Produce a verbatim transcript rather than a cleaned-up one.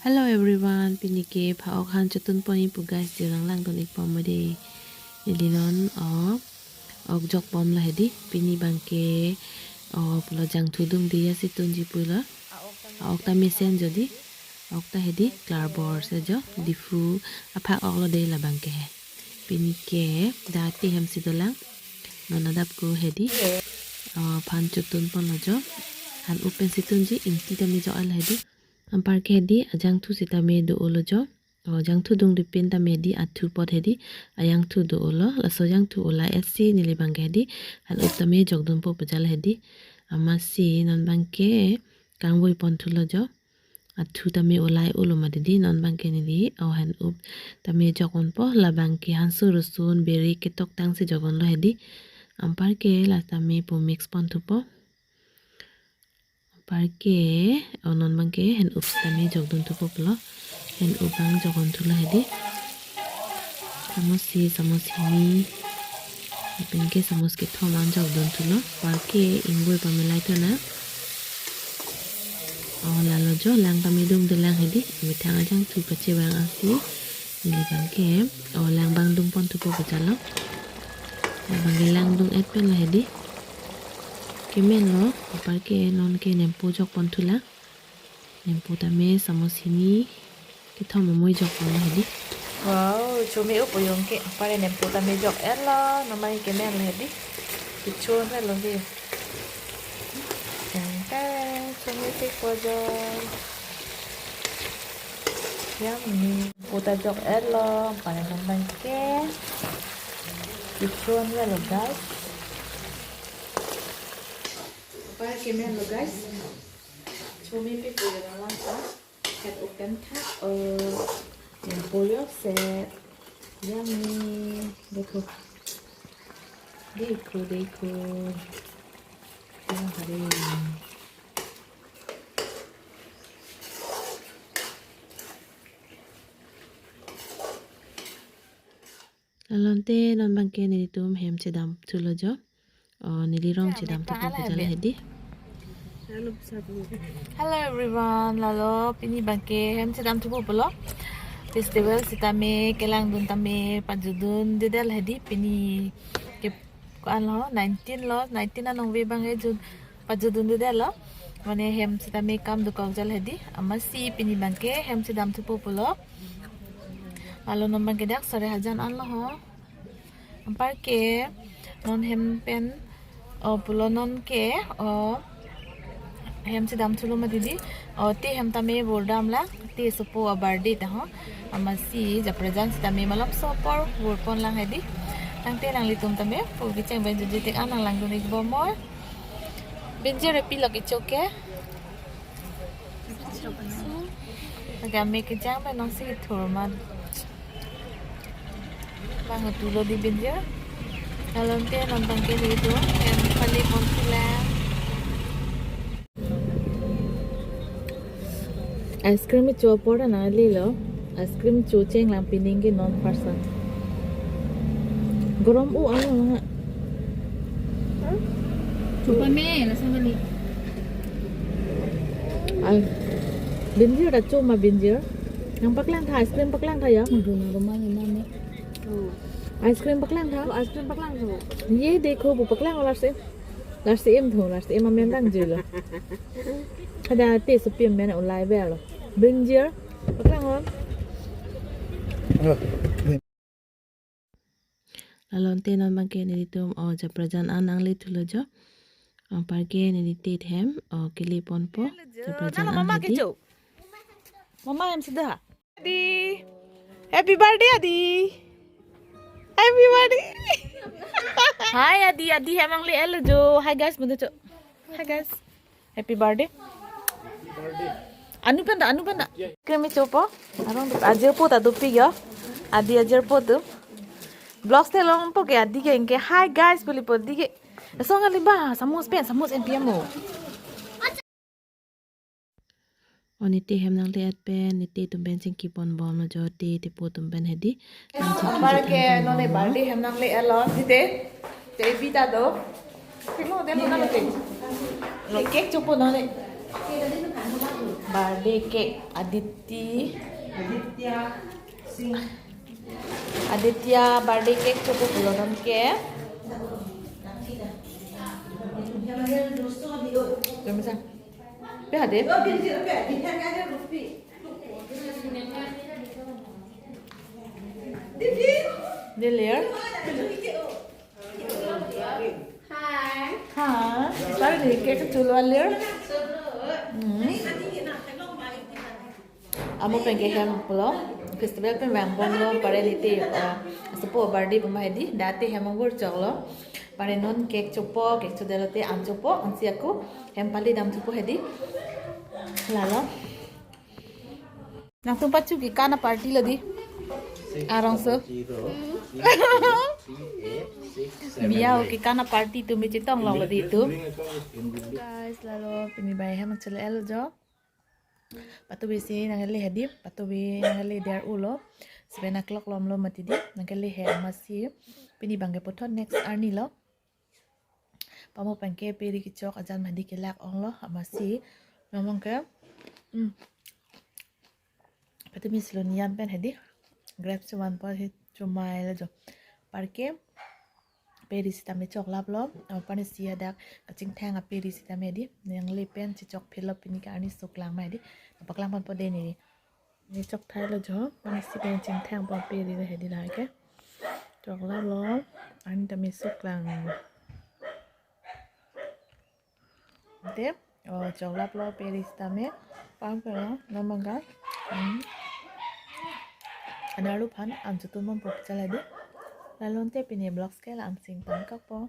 Hello everyone, pini ke pha-ok han chotun pon-ikpo guys, jirang langdun-ikpo mo dei. Neli non ok, ok jok pon lo hedi, pini abangke ok lo jangthu dungde ya si tunji pulo. Ok ta mesen jo dei, ok ta hedi, klarbor se jo, Diphu aphak ok lo dei labangke he. Pini ke da te hem si dolang, non adap ko hedi, ok phan chotun pon lo jo, han up pen si tunji, ingti tame jok-et lo hedi. Anparke hedi ajangthu sitame do-o lo jo. Ok jangthu dungde pen tame hedi athu apot hedi ajangthu do-o lo. Laso jangthu ola-et si neli abangke hedi han up tame jokdunpo pajal hedi. Amatsi non abangke kangvoi pon thu lo jo. Athu tame olai-o lo mati dei, non abangke neli ok han up tame jok ponpo, labangke hanso rosun beri ketoktang si jok pon lo hedi. Anparke la tame po mix pon thupo. Anparke ok non abangke han up tame jokdun thupo pulo. Han up abang jok pon thu lo hedi. Samosi, samosi hini, lapen ke samosi kethom an jokdun thu lo. Anparke ingvoi pamelai thu na. Ok lalo jo, lang tame dungde lang hedi. Methang ajangthu kachevang asi neli abangke ok lang abang dung pon thupo pajal lo. Labangke lang dung-et pen lo hedi. Kemen lo, anparke non ke nempo jok pon thu lang. Nempo tame samosi hini kethom amoi jok pon lo hedi. Wow, chomi up oyong ke, anparke nempo tame jok-et lo, non abangke kemen lo hedi. Kichon lo he. Teng teng, chomi si ko jo. Yummy. Nempo ta jok-et lo, anparke non abangke kichon lo guys. Anparke kemen lo guys. Chomi pipo ya lang ta. Ket open tha. Oh, nempo jokset. Yummy. Dekho. Dekho, dekho. Yang hari. Lalo ante non abangke nelitum hem chedam thu lo jo. Ok neli rong chedam thupo pajal hedi. Hello everyone, lalo pini abangke hem chedam thupo pulo. Festival sitame kelangdun tame pajutdunde det hedi, pini ke ko-an lo, nineteen lo, nineteen anong ve abang ejun pajutdunde det lo. Mane hem sitame kam dokok jal hedi. Amatsi pini abangke hem chedam thupo pulo. Lalo non abangke dak sare hajan an lo ho. Anparke non hem pen, ok pulo non ke, ok hem chedam thu lo mati dei. Ok te hem tame bor dam lang, te sopo a-birthday ta ho. Amatsi japrajan sitame malomso apor bor pon lang hedi. Tangte nanglitum tame pu kecheng pen jodi tik an nang langdun-ik bom mo. Binjir epi lo kecho ke. Agame kejang pen nong si kethur ma. Bang tu lo dei binjir. Lalo ante non abangke dei tu, hem pale pon thu lang. Ice cream kecho apor ta nanglelo. Ice cream cho cheng lang pining ke non parsa. Gorom u ano nga. Chupa me, la sa kali. Ay, binjir ta cho ma binjir. Nangpaklang tha, ice cream paklang tha ya. Madu na roma ni na me. Ice cream paklang tha. Ice cream paklang tha. Ye dekho pu paklang lar se. Lar se em tho, lar se em amen dang jilo. Ada te sopi amen ulai belo. Binjir. Paklang on. Lalo ante non abangke nelitum ok japrajan an nangle thu lo jo. Anparke neli te hem ok kele ponpo. Japrajan an hedi. Mama hem si do ha. Adi. Happy birthday, Adi. Happy birthday. Hi, Adi. Adi hem nangle-et lo jo. Hi, guys, bonta cho. Hi, guys. Happy birthday. Anu pen ta, anu pen ta. Ice cream chopo. Arong tu ajirpo ta dopik yo. Adi ajirpo tu. Vlogs te longpo ke Adi ke ingke. Hi, guys, pulipo dei ke. Song kali ba, samosa pen, samosa en piamo. Ok neli te hem nangle-et pen, neli te atum pen chingki pon bom lo jo, te tepo atum pen hedi. Nang chingki. Anparke neli birthday hem nangle-et lo, dei te. Te bita do. Simo de lo na lo te. Cake chopo neli. Birthday cake, Aditi. Aditya Singh. Aditya birthday cake chopo pulo non ke. Jom sa. Pe hade? Dili. Hi. Hi. Birthday cake cholo alir. Hmm. Amo pen ke hem pulo, festival pen vang bomlo, pare lite, ah, sopo birthday puma hedi, date hem angur choklo. Pare non cake chopo, cake chodelo te an chopo, ansi ako hem pali dam chopo hedi. Lalo. Nangtum pachu kekan aparty lo di. Arongso. Miau kekan aparty tu mi chetong long lo di tu. Guys, lalo pini bai hem chelo el jo. Patubi si nangkele hedi, patubi nangkele der ulo. Seven o'clock lom lo mati di, nangkele he amatsi. Pini bangke puthot next arni lo. Pamo pen ke peri kechok ajan mati kelak onglo amatsi. Namang ke, hmm. Patubi si lo niam pen hedi. Grab si van po hi chomai lo jo. Parke peri sitame choklaplo, apani si hadak kachingthang aperi sitame di, nangle pen chechok phelo pini ke arni suklang mai di, paklang ponpo dei ni. Ni chok thailo jo, apani si pen chingthang po peri le hedi la ke. Choklaplo, arni tame suklang. Te, oh, choklaplo peri sitame, pam pelo, namang ke. Hmm. Anaru phan, an chutum pon pok chala di. Lalon te pini vlogs ke la-an si ington kakpo.